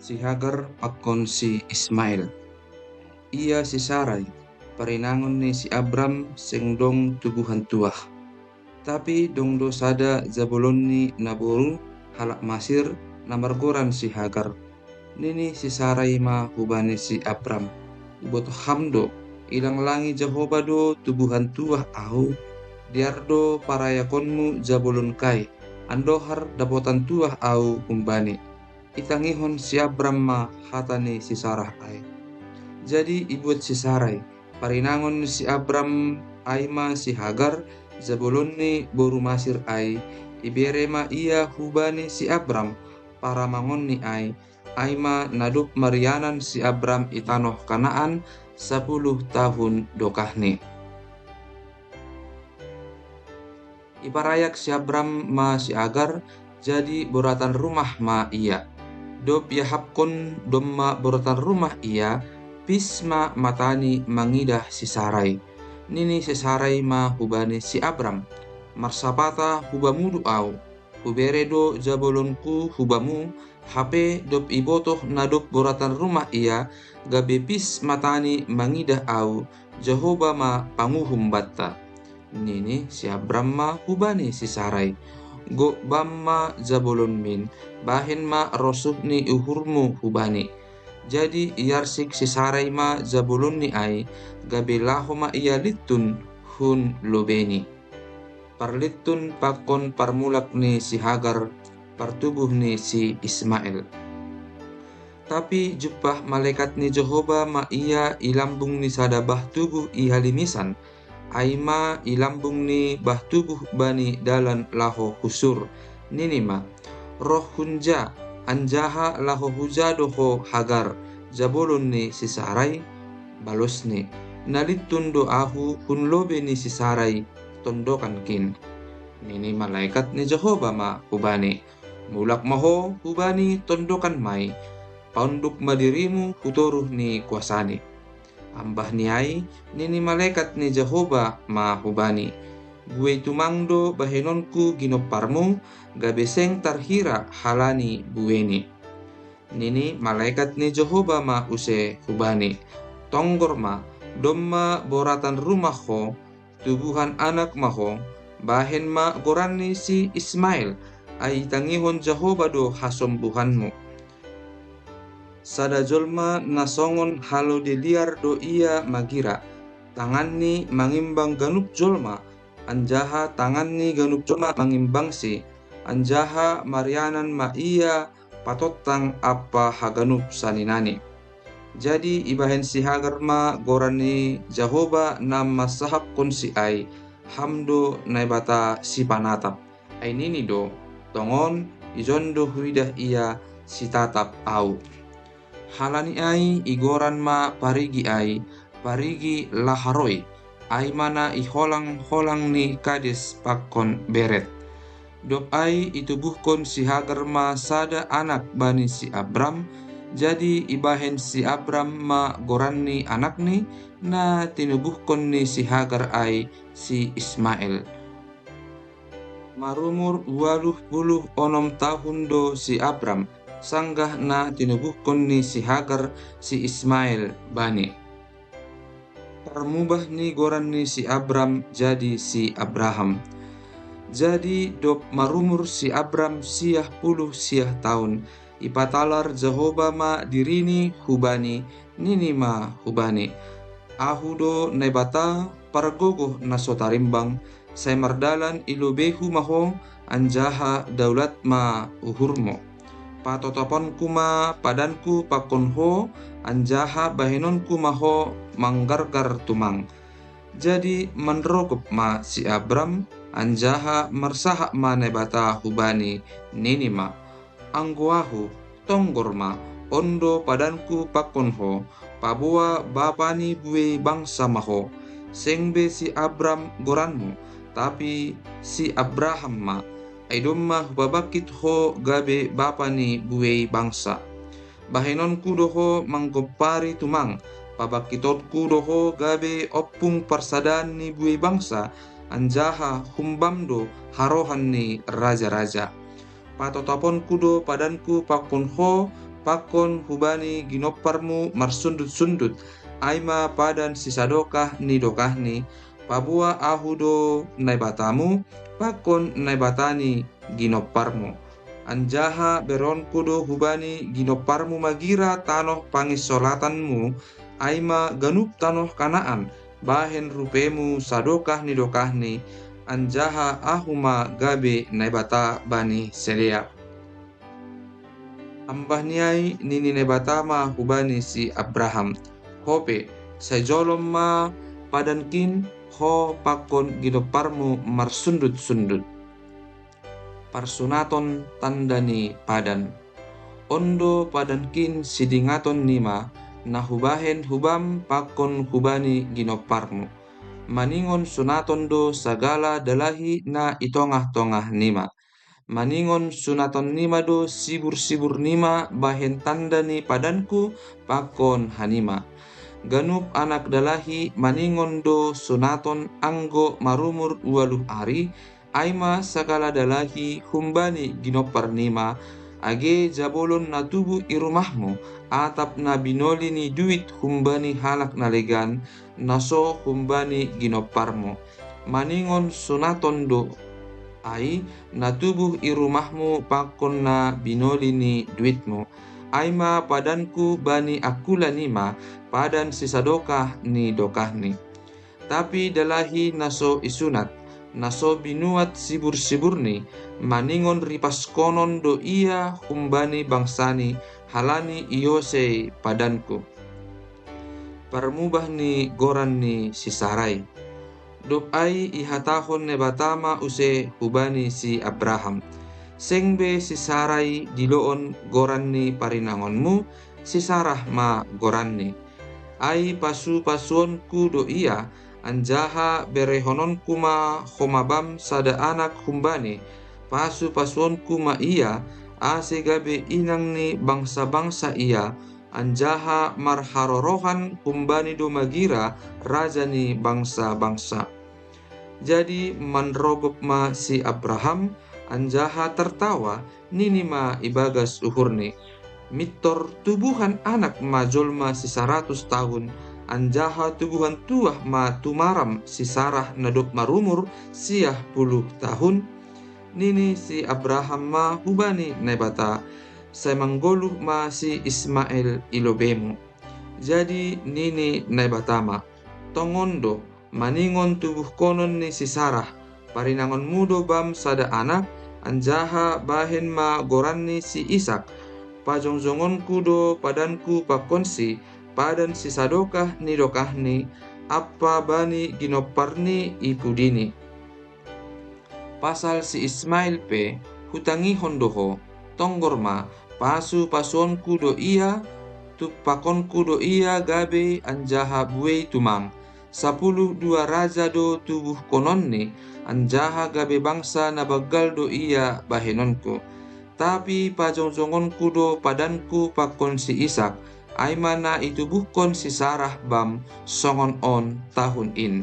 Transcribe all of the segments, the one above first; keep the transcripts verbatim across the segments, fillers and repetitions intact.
Si Hagar pakon si Ismael. Ia si Sarai, parinangon ni si Abram seng dong tubuhan tuah. Tapi dong do sada jabolonni naboru halak Masir na margoran si Hagar. Nini si Sarai ma hubani si Abram, ibotoh ham do, ilanglangi Jahoba do tubuhan tuah ahu, dear do parayakonmu jabolonkai, andohar dapotan tuah ahu humbani. Itangihon si Abram ma hata ni si Sarah ai. Jadi ibuat si Sarai, parinangon ni si Abram ai ma si Hagar, jabolonni boru Masir ai, ibere ma ia hubani si Abram, paramangonni ai, ai ma na dob marianan si Abram i tanoh Kanaan sapuluh tahun dokahni. Iparayak si Abram ma si Hagar, jadi boratan rumah ma ia. Dob iahapkon domma boratan rumah ia, pis ma matani mangidah si Sarai. Nini si Sarai ma hubani si Abram, marsapata hubamu do ahu, hubere do jabolonku hubamu, hape dob ibotoh na dob boratan rumah ia, gabe pis matani mangidah ahu, Jahoba ma panguhum banta. Nini si Abram ma hubani si Sarai, gok bam ma jabolonmin, bahen ma rosuh ni uhurmu hubani. Jadi iarsik si Sarai ma jabolonni ai, gabe laho ma ia lintun hun lobeni. Parlintun pakon parmulak ni si Hagar, partubuh ni si Ismael. Tapi jumpah malekat ni Jahoba ma ia i lambung ni sada bah tubuh i halimisan, ai ma i lambung ni bah tubuh bani dalan laho hu Sur. Nini ma, roh hunja, anjaha laho huja do ho Hagar, jabolon ni si Sarai? Balosni, na lintun do ahu hun lobe ni si Sarai, tondokankin. Nini malekat ni Jahoba ma hubani, mulak ma ho hubani tondokanmai, paunduk ma dirimu hu toruh ni kuasani. Ambah ni ai, nini malekat ni Jahoba ma hubani, buei tumang do bahenonku ginomparmu, gabe seng tarhira halani bueini. Nini malekat ni Jahoba ma use hubani, tonggor ma, domma boratan rumah ho, tubuhan anak ma ho, bahen ma goranni si Ismael, ai itangihon Jahoba do hasombuhanmu. Sada jolma na songon halode liar do ia magira, tanganni mangimbang ganup jolma, anjaha tanganni ganup jolma mangimbangsi, anjaha marianan ma ia patontang ampa haganup saninani. Jadi ibahen si Hagar ma goran ni Jahoba na mansahapkonsi ai, Ham do Naibata sipanatap. Ai nini do, tongon, ijon do huidah ia sitatap ahu. Halani ai igoran ma parigi ai, parigi Laharoi, ai ma na i holang-holang ni Kades pakon Beret. Dob ai itubuhkon si Hagar ma sada anak bani si Abram, jadi ibahen si Abram ma goran ni anakni, na tinubuhkon ni si Hagar ai si Ismael. Marumur ualuh puluh onom tahun do si Abram, sanggah na tinubuhkon ni si Hagar si Ismael bani. Parmubah ni goran ni si Abram jadi si Abraham. Jadi dob marumur si Abram siah puluh siah tahun, ipatalar Jahoba ma dirini hubani, nini ma hubani, Ahu do Naibata pargogoh na so tarimbang, sai mardalan i lobeihu ma ho, anjaha daulat ma uhurmu. Patotaponku ma padanku pakon ho, anjaha bahenonku ma ho manggargar tumang. Jadi manrogop ma si Abram, anjaha marsahap ma Naibata hubani, nini ma, Anggo ahu, tonggor ma, on do padanku pakon ho, paboa bapa ni buei bangsa ma ho. Seng be si Abram goranmu, tapi si Abraham ma, ai domma hupabangkit ho gabe bapa ni buei bangsa. Bahenonku do ho manggompari tumang, pabangkitonku do ho gabe ompung parsadaan ni buei bangsa, anjaha humbam do harohan ni raja-raja. Patotaponku do padanku pakon ho, pakon hubani ginomparmu marsundut-sundut, ai ma padan sisadokah ni dokahni, paboa Ahu do Naibatamu, pakon Naibata ni ginomparmu. Anjaha beronku do hubani ginomparmu magira tanoh pangisolatanmu, ai ma ganup tanoh Kanaan, bahen rupemu sadokah ni dokahni, anjaha Ahu ma gabe Naibata bani sidea. Ambah ni ai nini Naibata ma hubani si Abraham: Ho pe, sai jolom ma padankin, ho pakon ginomparmu marsundut-sundut. Parsunaton tanda ni padan. On do padankin sidingaton nima, na hubahen hubam pakon hubani ginomparmu. Maningon sunaton do sagala dalahi na i tongah-tongah nima. Maningon sunaton nima do sibur-sibur nima bahen tanda ni padanku pakon hanima. Ganup anak dalahi maningon do sunaton anggo marumur ualuh ari, ai ma sagala dalahi humbani ginompar nima, age jabolon na tubuh i rumahmu, atap na binoli ni duit humbani halak na legan, na so humbani ginomparmu. Maningon sunaton do ai na tubuh i rumahmu pakon na binoli ni duitmu, ai ma padanku bani angkula nima, padan sisadokah ni dokahni. Tapi dalahi na so isunat, na so binuat sibur-siburni, maningon ripaskonon do ia humbani bangsani, halani iosei padanku. Parmubah ni goran ni si Sarai. Dob ai ihatahon Naibata ma use hubani si Abraham: Seng be si Sarai diloon goran ni parinangonmu, si Sarah ma goranni. Ai pasu-pasuonku do ia, anjaha berehononku ma homa bam sada anak humbani. Pasu-pasuonku ma ia, ase gabe inang ni bangsa-bangsa ia, anjaha marharorohan humbani do magira raja ni bangsa-bangsa. Jadi manrogop ma si Abraham, anjaha tartawa, nini ma ibagas uhurni: Mintor tubuhan anak ma jolma sisaratus tahun, anjaha tubuhan tuah ma tumaram si Sarah na dob marumur siah puluh tahun? Nini si Abraham ma hubani Naibata: Sai manggoluh ma si Ismael i lobeimu. Jadi nini Naibata ma: Tongon do, maningon tubuhkonon ni si Sarah, parinangonmu do bam sada anak, anjaha bahen ma goranni si Isak. Pajongjongonku do padanku pakonsi, padan sisadokah ni dokahni, ampa bani ginomparni i pudini. Pasal si Ismael pe, hutangihon do ho, tonggor ma, pasu-pasuonku do ia, tumpakonku do ia gabe anjaha buei tumang. Sapuluh dua raja do tubuhkononni, anjaha gabe bangsa na banggal do ia bahenonku. Tapi pajongjongonku do padanku pakon si Isak, ai ma na itubuhkon si Sarah bam songon on tahun in.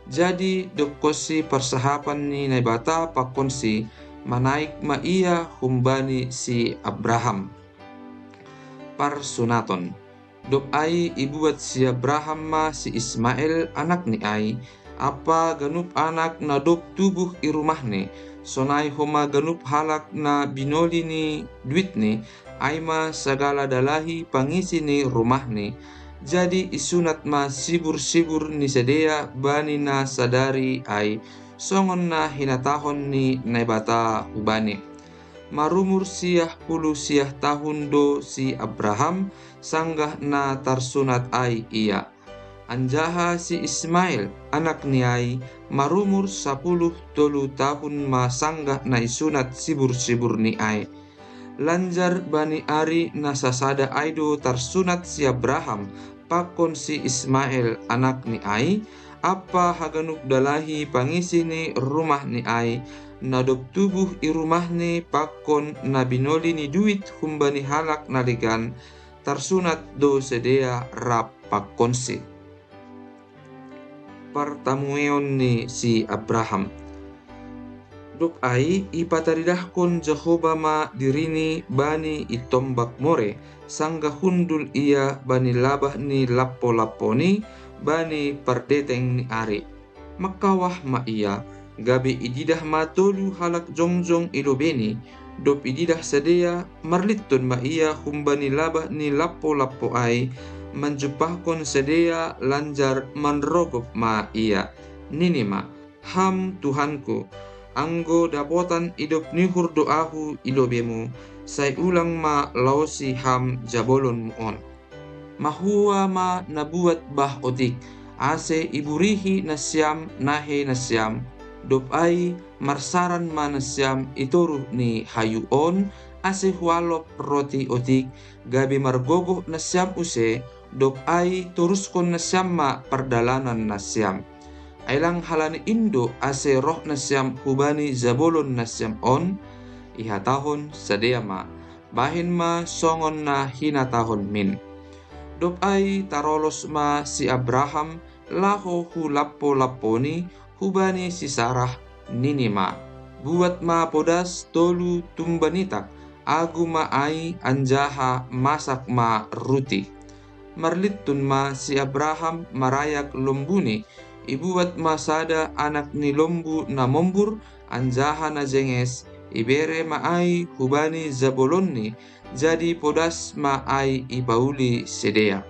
Jadi dob konsi parsahapan ni Naibata pakonsi, manaik ma ia humbani si Abraham. Parsunaton. Dob ai ibuat si Abraham ma si Ismael anakni ai, ampa ganup anak na dob tubuh i rumahni, sonai homa ganup halak na binoli ni duitni, ai ma sagala dalahi pangisi ni rumahni. Jadi isunat ma sibur-sibur ni sidea bani na sadari ai, songon na hinatahon ni Naibata hubani. Marumur siah puluh siah tahun do si Abraham, sanggah na tarsunat ai ia. Anjaha si Ismael, anakni ai, marumur sapuluh tolu tahun ma sanggah na isunat sibur-siburni ai. Lanjar bani ari na sasada ai do tarsunat si Abraham pakon si Ismael anakni ai, ampa haganup dalahi pangisi ni rumahni ai, na dob tubuh i rumahni pakon na binoli ni duit humbani halak na legan, tarsunat do sidea rap pakonsi. Partamueon ni si Abraham. Dob ai ipataridahkon Jahowa ma dirini bani i tombak More, sanggah hundul ia bani labah ni lappo-lapponi bani pardeteng ni ari. Mangkawah ma ia, gabe ididah ma tolu halak jongjong i lobeni. Dob ididah sidea, marlintun ma ia humbani labah ni lappo-lappo ai, manjumpahkon sidea lanjar manrogop ma ia. Nini ma, "Ham Tuhanku, anggo dapotan idop ni uhur do ahu i lobemu, sai ulang ma laosi ham jabolonmu on. Mahua ma na buat bah otik, ase iburihi nasiam nahei nasiam, dob ai marsaran ma nasiam i toruh ni hayu on, ase hualop roti otik, gabe margogoh nasiam use, dob ai toruskon nasiam ma pardalanan nasiam. Ai lang halani in do ase roh nasiam hubani jabolon nasiam on?" Ihatahon sidea ma, "Bahen ma songon na hinatahonmin." Dob ai tarolos ma si Abraham laho hu lappo-lapponi hubani si Sarah, nini ma, "Buat ma podas tolu tumba nitak, agu ma ai anjaha masak ma ruti." Marlintun ma si Abraham marayak lombuni, ibuat ma sada anak ni lombu na mombur, anjaha na jenges, ibere ma ai hubani jabolonni, jadi podas ma ai ipauli sidea.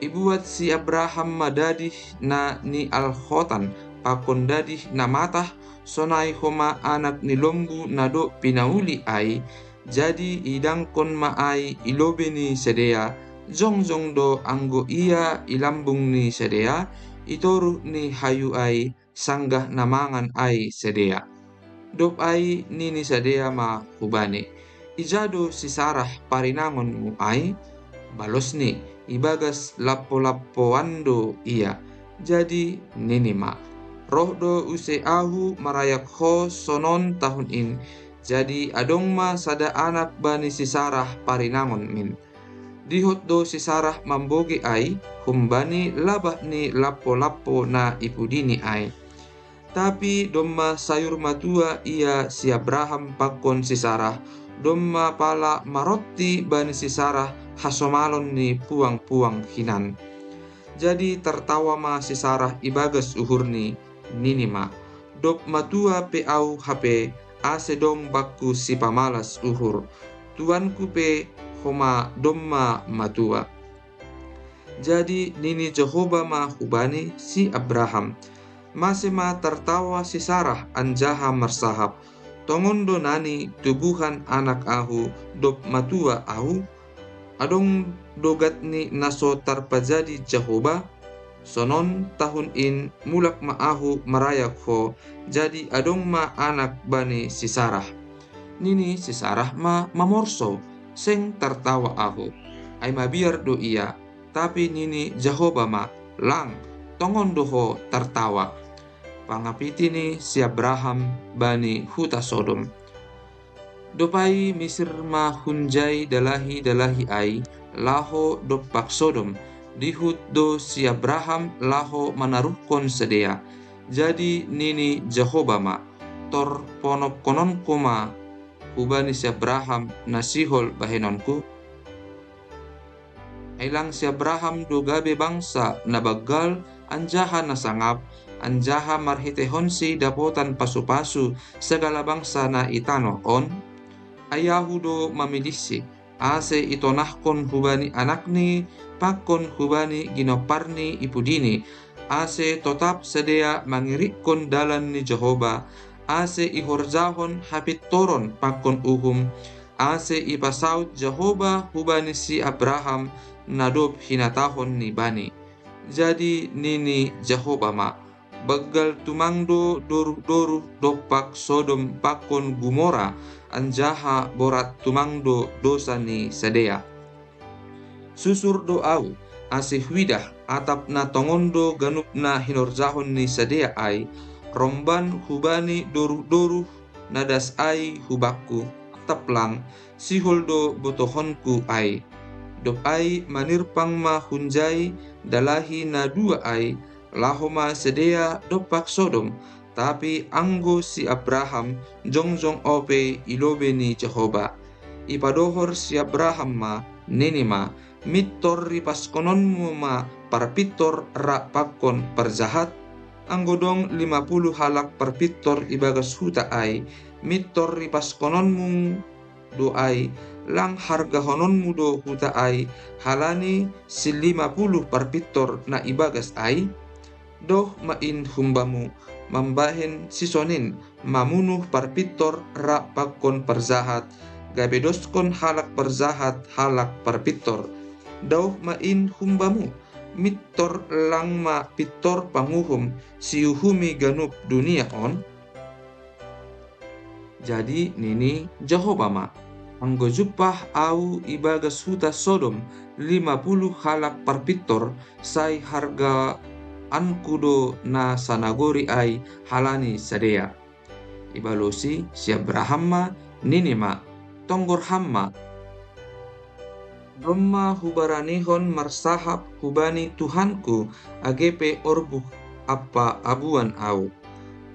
Ibuat si Abraham ma dadih na nialhotan pakon dadih na matah, sonai homa anak ni lombu na dob pinauli ai, jadi iidangkon ma ai i lobei ni sidea, jongjong do anggo ia i lambung ni sidea, i toruh ni hayu ai, sanggah na mangan ai sidea. Dob ai nini sidea ma hubani, "Ija do si Sarah parinangonmu ai?" Balosni, "Ibagas lappo-lappoan do ia." Jadi nini ma, "Roh do use ahu marayak ho sonon tahun in, jadi adong ma sada anak bani si Sarah parinangonmin." Dihut do si Sarah mambogei ai humbani labah ni lappo-lappo na ipudini ai. Tapi domma sayur matua ia si Abraham pakon si Sarah, domma pala maronti bani si Sarah hasomalon ni puang-puang hinan. Jadi tartawa ma si Sarah ibagas uhurni, nini ma, "Dob matua pe ahu hape, ase dong bakku sipamalas uhur. Tuanku pe homa domma matua." Jadi nini Jahowa ma hubani si Abraham, "Mase ma tartawa si Sarah anjaha marsahap, 'Tongon do nani tubuhan anak ahu dob matua ahu'? Adong do gatni na so tarpajadi Jahowa? Sonon tahun in mulak ma ahu marayak ho, jadi adong ma anak bani si Sarah." Nini si Sarah ma mamorso, "Seng tartawa ahu, ai mabiar do ia." Tapi nini Jahowa ma, "Lang, tongon do ho tartawa." Pangapiti ni si Abraham bani huta Sodom. Dob ai misir ma hunjai dalahi-dalahi ai laho dompak Sodom, dihut do si Abraham laho manaruhkon sidea. Jadi nini Jahowa ma, "Tor ponopkononku ma hubani si Abraham na sihol bahenonku? Ai lang si Abraham do gabe bangsa na banggal anjaha na sangap, anjaha marhiteihonsi dapotan pasu-pasu sagala bangsa na i tanoh on? Ai ahu do mamilihsi, ase itonahkon hubani anakni pakon hubani ginomparni ipudini, ase totap sidea mangirikkon dalan ni Jahowa, ase ihorjahon hapintoron pakon uhum, ase ipasaut Jahowa hubani si Abraham na dob hinatahonni bani." Jadi nini Jahowa ma, "Banggal tumang do doruh-doruh dompak Sodom pakon Gomora, anjaha borat tumang do dosa ni sidea. Susur do ahu, ase huidah atap na tongon do ganup na hinorjahon ni sidea ai, romban hubani doruh-doruh na das ai hu bakku, atap lang, sihol do botohonku ai." Dob ai manirpang ma hunjai dalahi na dua ai, laho ma sidea dompak Sodom, Tapi anggo si Abraham jongjong ope i lobei ni Jahowa. Ipadohor si Abraham ma, nini ma, "Mintor ripaskononmu ma parpintor rap pakon parjahat? Anggo dong lima puluh halak parpintor ibagas huta ai, mintor ripaskononmu do ai, lang hargahononmu do huta ai halani si lima puluh parpintor na ibagas ai? Doh ma in humbamu, mambahen sisonin, mamunuh parpintor rap pakon parjahat, gabe doskon halak parjahat halak parpintor. Doh ma in humbamu, mintor lang ma pintor panguhum siuhumi ganup dunia on?" Jadi nini Jahowa ma, "Anggo jumpah ahu ibagas huta Sodom lima puluh halak parpintor, sai hargaanku do na sanagori ai halani sadea." Ibalosi si Abraham ma, nini ma, "Tonggor ham ma, domma hubaranihon marsahap hubani Tuhanku, age pe orbuh ampa abuan ahu.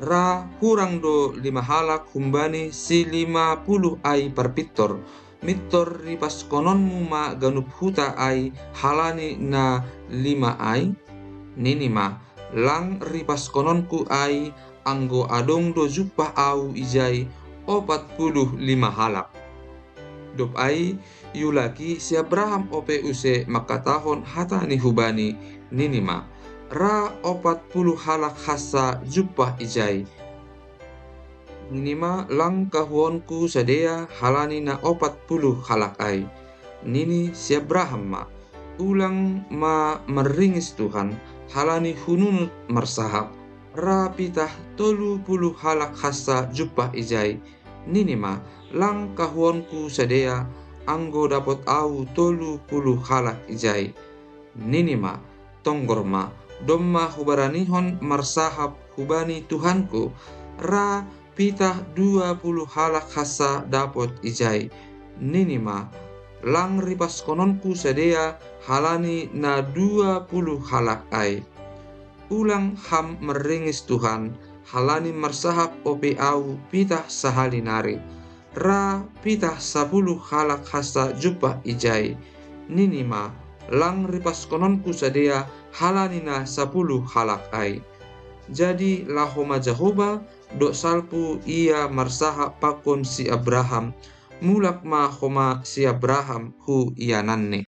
Ra hurang do lima halak humbani si lima puluh ai parpintor, mintor ripaskononmu ma ganup huta ai halani na lima ai?" Nini ma, "Lang ripaskononku ai, anggo adong do jumpah ahu ijai opat puluh lima halak." Dob ai iulaki si Abraham ope use mangkatahon hatani hubani, nini ma, "Ra opat puluh halak hansa jumpah ijai." Nini ma, "Lang kahuonku sadea halani na opat puluh halak ai." Nini si Abraham ma, "Ulang ma marringis Tuhan, halani hununut marsahap. Ra pitah tolu puluh halak hansa jumpah ijai." Nini ma, "Lang kahuonku sadea, anggo dapot ahu tolu puluh halak ijai." Nini ma, "Tonggor ma, domma hubaranihon marsahap hubani Tuhanku, ra pitah dua puluh halak hansa dapot ijai." Nini ma, "Lang ripaskononku sadea halani na dua puluh halak ai." Ulang ham marringis Tuhan, halani marsahap ope ahu pitah sahali nari. Ra pitah sapuluh halak hansa jumpah ijai. Nini ma, "Lang ripaskononku sadea halani na sapuluh halak ai." Jadi laho ma Jahowa dohot salpu ia marsahap pakon si Abraham, mulak ma homa si Abraham hu iananni.